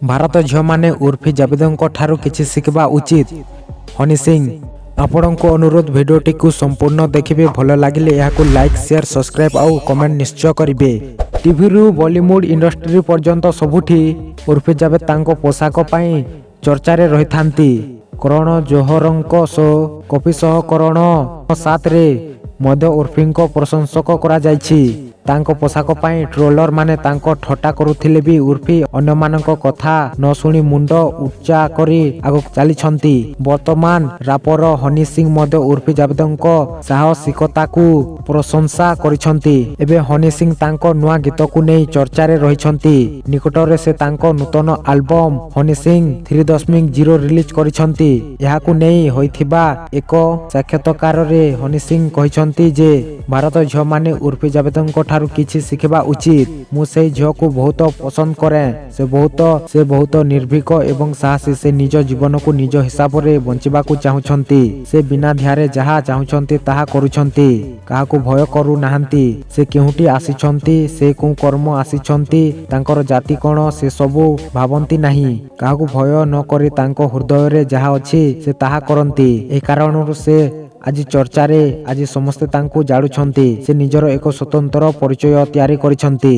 ଭାରତ ଝିଅମାନେ ଉର୍ଫି ଜାଭେଦଙ୍କ ଠାରୁ କିଛି ଶିଖିବା ଉଚିତ, ହନି ସିଂ। ଆପଣଙ୍କୁ ଅନୁରୋଧ, ଭିଡ଼ିଓଟିକୁ ସମ୍ପୂର୍ଣ୍ଣ ଦେଖିବେ। ଭଲ ଲାଗିଲେ ଏହାକୁ ଲାଇକ୍, ସେୟାର, ସବସ୍କ୍ରାଇବ୍ ଆଉ କମେଣ୍ଟ ନିଶ୍ଚୟ କରିବେ। ଟିଭିରୁ ବଲିଉଡ୍ ଇଣ୍ଡଷ୍ଟ୍ରି ପର୍ଯ୍ୟନ୍ତ ସବୁଠି ଉର୍ଫି ଜାଭେଦ ତାଙ୍କ ପୋଷାକ ପାଇଁ ଚର୍ଚ୍ଚାରେ ରହିଥାନ୍ତି। କରଣ ଜୋହରଙ୍କ ଶୋ କପିଲ୍ ସହ କରଣ 7ରେ ମଧ୍ୟ ଉର୍ଫିଙ୍କ ପ୍ରଶଂସା କରାଯାଇଛି। ତାଙ୍କ ପୋଷାକ ପାଇଁ ଟ୍ରୋଲର ମାନେ ତାଙ୍କ ଥଟ୍ଟା କରୁଥିଲେ ବି ଉର୍ଫି ଅନ୍ୟମାନଙ୍କ କଥା ନ ଶୁଣି ମୁଣ୍ଡ ଉଚ୍ଚା କରି ଆଗକୁ ଚାଲିଛନ୍ତି। ବର୍ତ୍ତମାନ ରାପର ହନି ସିଂ ମଧ୍ୟ ଉର୍ଫି ଜାଭେଦଙ୍କ ସାହସିକତାକୁ ପ୍ରଶଂସା କରିଛନ୍ତି। ଏବେ ହନି ସିଂ ତାଙ୍କ ନୂଆ ଗୀତକୁ ନେଇ ଚର୍ଚ୍ଚାରେ ରହିଛନ୍ତି। ନିକଟରେ ସେ ତାଙ୍କ ନୂତନ ଆଲବମ୍ ହନି ସିଂ 3.0 ରିଲିଜ୍ କରିଛନ୍ତି। ଏହାକୁ ନେଇ ହୋଇଥିବା ଏକ ସାକ୍ଷାତକାରରେ ହନି ସିଂ କହିଛନ୍ତି ଯେ ଭାରତ ଝିଅମାନେ ଉର୍ଫି ଜାଭେଦଙ୍କ ଠାରୁ କିଛି ଶିଖିବା ଉଚିତ। ମୁଁ ସେହି ଝିଅକୁ ବହୁତ ପସନ୍ଦ କରେ। ସେ ବହୁତ ନିର୍ଭୀକ ଏବଂ ସାହସୀ। ସେ ନିଜ ଜୀବନକୁ ନିଜ ହିସାବରେ ବଞ୍ଚିବାକୁ ଚାହୁଁଛନ୍ତି। ସେ ବିନା ଦ୍ୱିଧାରେ ଯାହା ଚାହୁଁଛନ୍ତି ତାହା କରୁଛନ୍ତି। କାହାକୁ ଭୟ କରୁନାହାନ୍ତି। ସେ କେଉଁଠି ଆସିଛନ୍ତି, ସେ କେଉଁ କର୍ମ ଆସିଛନ୍ତି, ତାଙ୍କର ଜାତି କଣ, ସେସବୁ ଭାବନ୍ତି ନାହିଁ। କାହାକୁ ଭୟ ନ କରି ତାଙ୍କ ହୃଦୟରେ ଯାହା ଅଛି ସେ ତାହା କରନ୍ତି। ଏହି କାରଣରୁ ସେ ଆଜି ଚର୍ଚ୍ଚାରେ। ଆଜି ସମସ୍ତେ ତାଙ୍କୁ ଜାଣୁଛନ୍ତି। ସେ ନିଜର ଏକ ସ୍ୱତନ୍ତ୍ର ପରିଚୟ ତିଆରି କରିଛନ୍ତି।